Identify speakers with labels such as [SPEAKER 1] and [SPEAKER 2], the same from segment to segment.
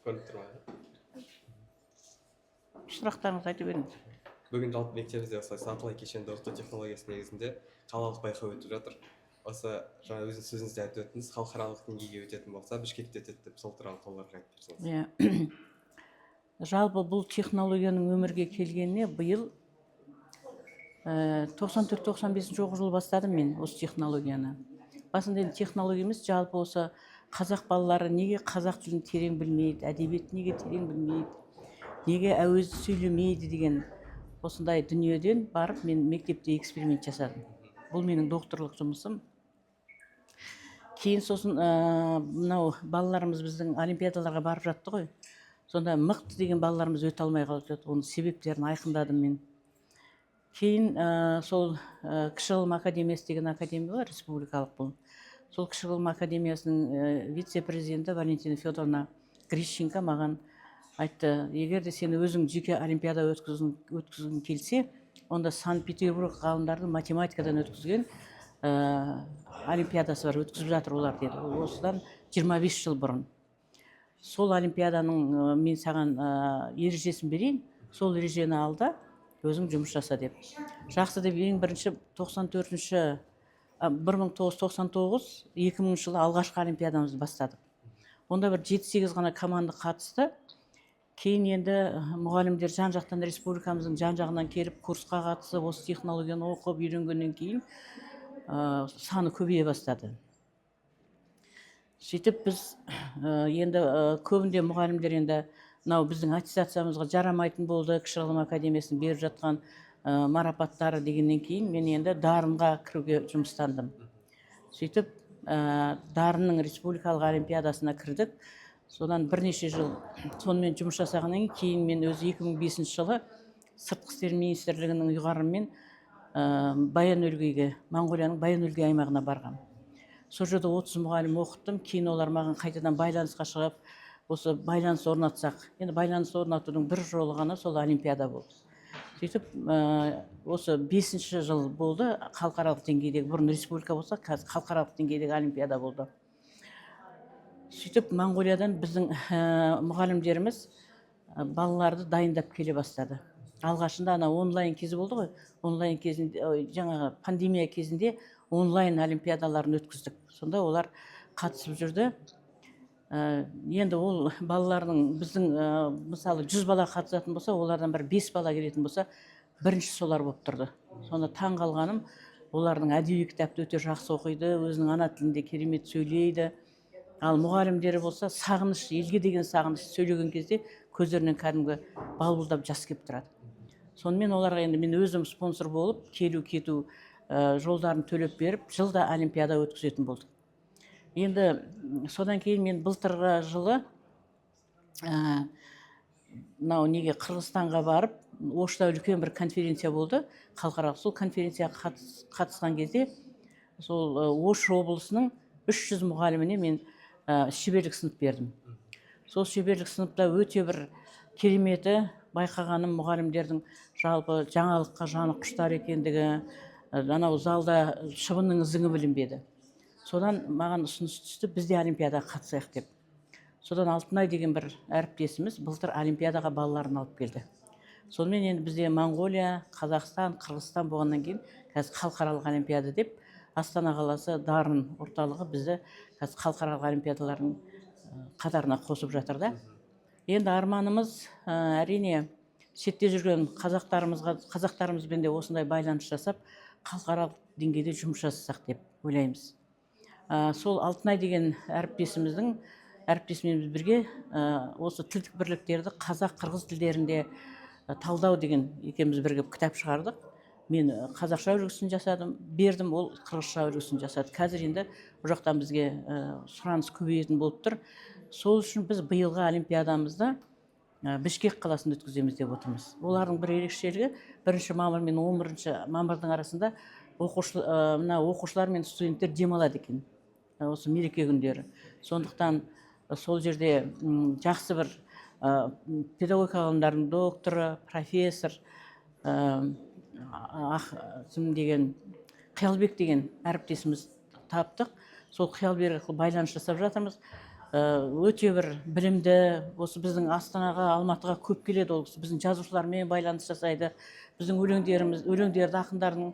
[SPEAKER 1] Көрініп тұр ма?
[SPEAKER 2] Сұрақтарыңызды айта беріңіз.
[SPEAKER 1] Бүгін жалпы мектебімізде осылай сатылай кешенді оқыту технологиясы негізінде қалалық байқау өтіп жатыр. Осы жаңа өзіңіз сөзіңізде айтып өттіңіз, халықаралық деңгейге өтетін болса, Бішкекте өтеді деп, сол туралы толығырақ айтып берсеңіз.
[SPEAKER 2] Иә, жалпы бұл технологияның өмірге келгеніне биыл 94-95 оқу жылы бастадым мен осы технологияны. Басында енді технология емес, жалпы осы қазақ балалары неге қазақ тілін терең білмейді, әдебиетті неге терең білмейді, неге әуезді сөйлемейді деген осындай дүниеден барып мен мектепте эксперимент жасадым. Бұл менің докторлық жұмысым. Кейін сосын мынау балаларымыз біздің олимпиадаларға барып жатты ғой, сонда мықты деген балаларымыз өте алмай қалып жатты. Оның себептерін айқындадым мен. Кейін сол Кіші ғылым академиясы деген академия бар, республикалық. Бұл сол Кіші ғылым академиясының вице-президенті Валентина Федоровна Грищенко маған айтты: «Егер де сен өзің жеке олимпиада өткізгің келсе, онда Санкт Петербург ғалымдарының математикадан өткізген олимпиадасы бар, өткізіп жатыр олар», — деді. Ол осыдан 25 жыл бұрын. «Сол олимпиаданың мен саған ережесін берейін, сол ережені ал да, өзің жұмыс жаса», — деп. Жақсы деп, ең бірінші 94-ші, 1999 2000 жылы алғашқы олимпиадамызды бастадық. Онда бір жеті сегіз ғана команда қатысты. Кейін енді мұғалімдер жан жақтан, республикамыздың жан жағынан келіп, курсқа қатысып, осы технологияны оқып үйренгеннен кейін саны көбейе бастады. Сөйтіп біз енді көбінде мұғалімдер енді мынау біздің аттестациямызға жарамайтын болды Кіші ғылым академиясының беріп жатқан марапаттары дегеннен кейін, мен енді Дарынға кіруге жұмыстандым. Сөйтіп Дарынның республикалық олимпиадасына кірдік. Содан бірнеше жыл сонымен жұмыс жасағаннан кейін мен өзі 2005 жылы Сыртқы істер министрлігінің ұйғарымымен Баян Өлгейге, Моңғолияның Баян Өлгей аймағына барғам. Сол жерде 30 мұғалім оқыттым. Кейін олар маған қайтадан байланысқа шығып, осы байланыс орнатсақ. Енді байланыс орнатудың бір жолы ғана сол олимпиада болды. Сөйтіп осы бесінші жыл болды халықаралық деңгейдегі. Бұрын республика болса, қазір халықаралық деңгейдегі олимпиада болды. Сөйтіп Моңғолиядан біздің мұғалімдеріміз балаларды дайындап келе бастады. Алғашында ана онлайн кезі болды ғой, онлайн кезінде, ой, жаңағы пандемия кезінде онлайн олимпиадаларын өткіздік. Сонда олар қатысып жүрді. Енді ол балалардың біздің мысалы, 100 бала қатысатын болса, олардан бір бес бала келетін болса, бірінші солар болып тұрды. Сонда таң қалғаным, олардың әдеби кітапты өте жақсы оқиды, өзінің ана тілінде керемет сөйлейді. Ал мұғалімдері болса, сағыныш, елге деген сағыныш, сөйлеген кезде көздерінен кәдімгі балбылдап жас келіп тұрады. Сонымен оларға енді мен өзім спонсор болып, келу кету жолдарын төлеп беріп, жылда олимпиада өткізетін болдық. Енді содан кейін мен былтырғы жылы мынау неге, Қырғызстанға барып, Ошта үлкен бір конференция болды халықаралық. Сол конференцияға қатысқан кезде сол Ош облысының 300 мұғаліміне мен шеберлік сынып бердім. Сол шеберлік сыныпта өте бір кереметі байқағаным, мұғалімдердің жалпы жаңалыққа жаны құштар екендігі. Анау залда шыбынның ізіңі білінбеді. Содан маған ұсыныс түсті, біз де олимпиадаға қатысайық деп. Содан Алтынай деген бір әріптесіміз былтыр олимпиадаға балаларын алып келді. Сонымен енді бізде Моңғолия, Қазақстан, Қырғызстан болғаннан кейін, қазір халықаралық олимпиада деп Астана қаласы Дарын орталығы бізді қазір халықаралық олимпиадалардың қатарына қосып жатыр да. Енді арманымыз, әрине, шетте жүрген қазақтарымызға, қазақтарымызбен де осындай байланыс жасап, халықаралық деңгейде жұмыс жасасақ деп ойлаймыз. Сол Алтынай деген әріптесіміздің, әріптесімен бірге осы тілдік бірліктерді қазақ, қырғыз тілдерінде талдау деген екеуміз бірігіп кітап шығардық. Мен қазақша үлгісін жасадым, бердім, ол қырғызша үлгісін жасады. Қазір енді ол жақтан бізге сұраныс көбейетін болып тұр. Сол үшін біз биылғы олимпиадамызды Бішкек қаласында өткіземіз деп отырмыз. Олардың бір ерекшелігі, 1 мамыр мен 11 мамырдың арасында оқушы, мына оқушылар мен студенттер демалады екен осы мереке күндері. Сондықтан сол жерде жақсы бір педагогика ғылымдарының докторы, профессор ақ кім деген, Қиялбек деген әріптесіміз таптық. Сол Қиялбек арқылы байланыс жасап жатырмыз. Өте бір білімді, осы біздің Астанаға, Алматыға көп келеді ол кісі, біздің жазушылармен байланыс жасайды, біздің өлеңдеріміз, өлеңдерді ақындардың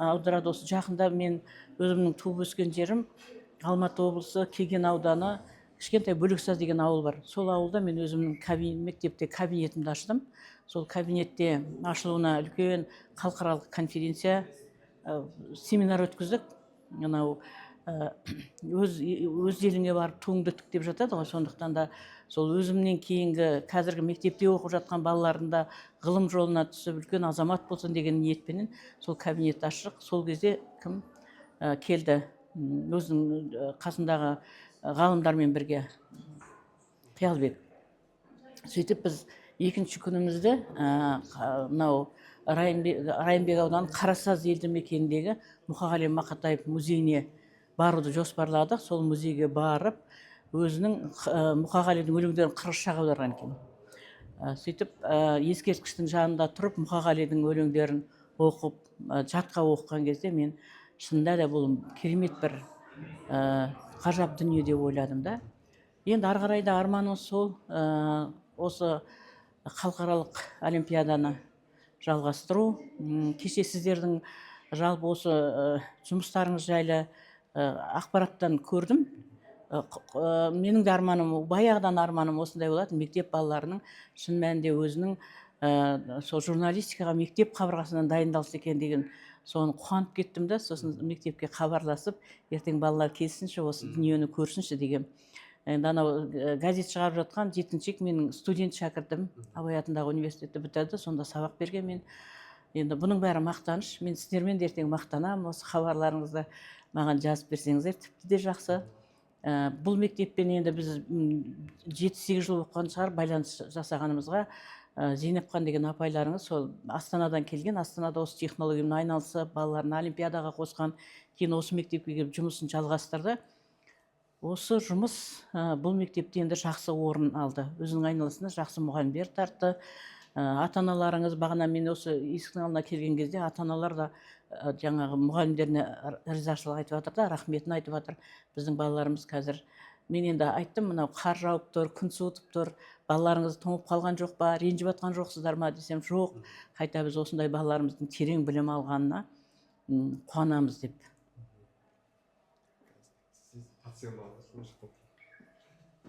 [SPEAKER 2] аударады. Осы жақында мен өзімнің туып өскен жерім Алматы облысы, Кеген ауданы, кішкентай Бөлексаз деген ауыл бар. Сол ауылда мен өзімнің мектепте кабинетімді аштым. Сол кабинетте ашылуына үлкен халықаралық конференция, семинар өткіздік. Анау өз еліңе барып туыңды тік деп жатады ғой. Сондықтан да сол өзімнен кейінгі қазіргі мектепте оқып жатқан балалардың да ғылым жолына түсіп, үлкен азамат болсын деген ниетпенен сол кабинетті аштық. Сол кезде кім келді, өзінің қасындағы ғалымдармен бірге, Қиялбек. Сөйтіп біз екінші күнімізді мынау Райымбек ауданы, Қарасаз елді мекеніндегі Мұқағали Мақатаев музейіне баруды жоспарладық. Сол музейге барып, өзінің Мұқағалидың өлеңдерін қырғызшаға аударған екен. Сөйтіп ескерткіштің жанында тұрып, Мұқағалидың өлеңдерін оқып, жатқа оқыған кезде мен шынында да бұл керемет бір ғажап дүние деп ойладым да. Енді ары қарай да арманымыз сол, осы халықаралық олимпиаданы жалғастыру. Кеше сіздердің жалпы осы жұмыстарыңыз жайлы ақпараттан көрдім. Менің де арманым, баяғыдан арманым осындай болатын: мектеп балаларының шын мәнінде өзінің сол журналистикаға мектеп қабырғасынан дайындалса екен деген. Соны қуанып кеттім да. Сосын мектепке хабарласып, ертең балалар келсінші, осы дүниені көрсінші деген. Енді анау газет шығарып жатқан жеткіншек менің студент шәкіртім, Абай атындағы университетті бітірді, сонда сабақ берген мен. Енді бұның бәрі мақтаныш. Мен сіздермен де ертең мақтанамын. Осы хабарларыңызды маған жазып берсеңіздер, тіпті де жақсы. Бұл мектеппен енді біз 7-8 жыл болып қалған шығар байланыс жасағанымызға. Зейнепхан деген апайларыңыз сол Астанадан келген, Астанада осы технологиямен айналысып, балаларын олимпиадаға қосқан, кейін осы мектепке келіп жұмысын жалғастырды. Осы жұмыс бұл мектепте енді жақсы орын алды, өзінің айналасына жақсы мұғалімдер тартты. Ата аналарыңыз бағана мен осы есіктің алдына келген кезде ата аналар да жаңағы мұғалімдеріне ризашылық айтып жатыр да, рахметін айтып жатыр. Біздің балаларымыз қазір, мен енді айттым, мынау қар жауып тұр, күн суытып тұр, балаларыңыз тоңып қалған жоқ па, ренжіп жатқан жоқсыздар ма десем, жоқ, қайта біз осындай балаларымыздың терең білім алғанына қуанамыз деп.
[SPEAKER 1] Сіз қатысуға.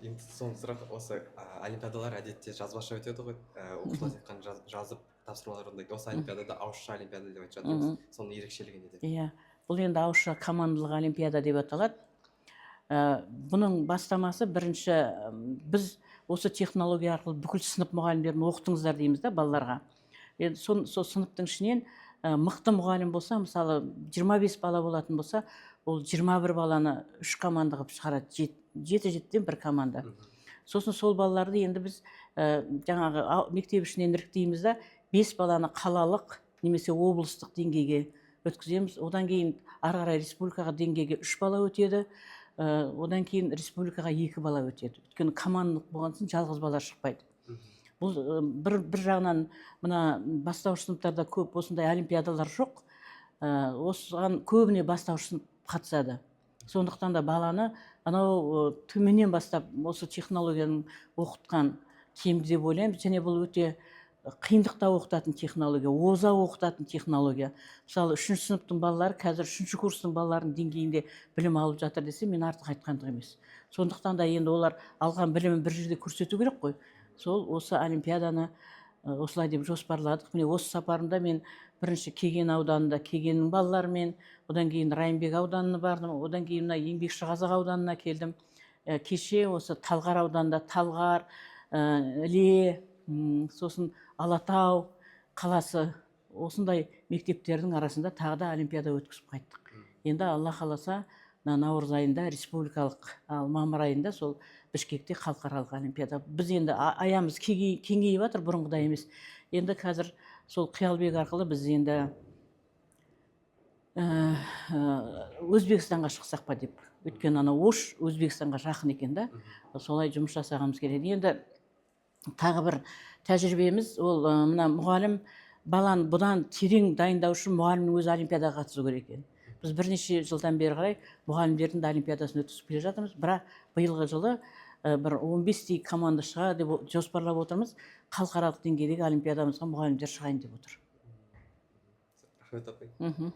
[SPEAKER 1] Енді соңғы сұрақ: осы олимпиадалар әдетте жазбаша өтеді ғой, оқушылар тек қана жазып, тапсырмалар орындайды. Осы олимпиадада ауызша олимпиада деп айтып жатырмыз, соның ерекшелігі неде?
[SPEAKER 2] Иә, бұл енді ауызша командалық олимпиада деп аталады. Бұның бастамасы бірінші біз осы технология арқылы бүкіл сынып мұғалімдерін оқытыңыздар дейміз да балаларға. Енді сол сыныптың ішінен мықты мұғалім болса, мысалы, 25 бала болатын болса, ол 21 баланы үш команда қылып шығарады, жеті жетіден бір команда. Сосын сол балаларды енді біз жаңағы мектеп ішінен іріктейміз да, бес баланы қалалық немесе облыстық деңгейге өткіземіз. Одан кейін ары қарай республикаға деңгейге үш бала өтеді, одан кейін республикаға екі бала өтеді, өйткені командалық болған соң жалғыз бала шықпайды. Бұл бір жағынан мына бастауыш сыныптарда көп осындай олимпиадалар жоқ. Осыған көбіне бастауыш сынып қатысады. Сондықтан да баланы анау төменнен бастап осы технологияны оқытқан тиімді деп ойлаймын. Және бұл өте қиындықта оқытатын технология, оза оқытатын технология. Мысалы, үшінші сыныптың балалары қазір үшінші курстың балаларының деңгейінде білім алып жатыр десе, мен артық айтқандық емес. Сондықтан да енді олар алған білімін бір жерде көрсету керек қой. Сол осы олимпиаданы осылай деп жоспарладық. Міне, осы сапарымда мен бірінші Кеген ауданында Кегеннің балаларымен, одан кейін Райымбек ауданына бардым, одан кейін мына Еңбекшіқазақ ауданына келдім. Кеше осы Талғар ауданында Талғар, Іле, сосын Алатау қаласы, осындай мектептердің арасында тағы да олимпиада өткізіп қайттық. Енді Алла қаласа, мына наурыз айында республикалық, ал мамыр айында сол Бішкекте халықаралық олимпиада. Біз енді аямыз кеңейіп жатыр, бұрынғыдай емес. Енді қазір сол Қиялбек арқылы біз енді Өзбекстанға шықсақ па деп, өйткені ана Ош Өзбекстанға жақын екен да, солай жұмыс жасағымыз келеді. Енді тағы бір тәжірибеміз ол мына мұғалім баланы бұдан терең дайындау үшін мұғалімнің өзі олимпиадаға қатысу керек екен. Біз бірнеше жылдан бері қарай мұғалімдердің де олимпиадасын өткізіп келе жатырмыз, бірақ биылғы жылы Бір 15-тей команда шығады деп жоспарлап отырмыз. Халықаралық деңгейдегі олимпиадамызға мұғалімдер шығайын деп отыр.
[SPEAKER 1] Рахмет, апай.
[SPEAKER 2] Мхм.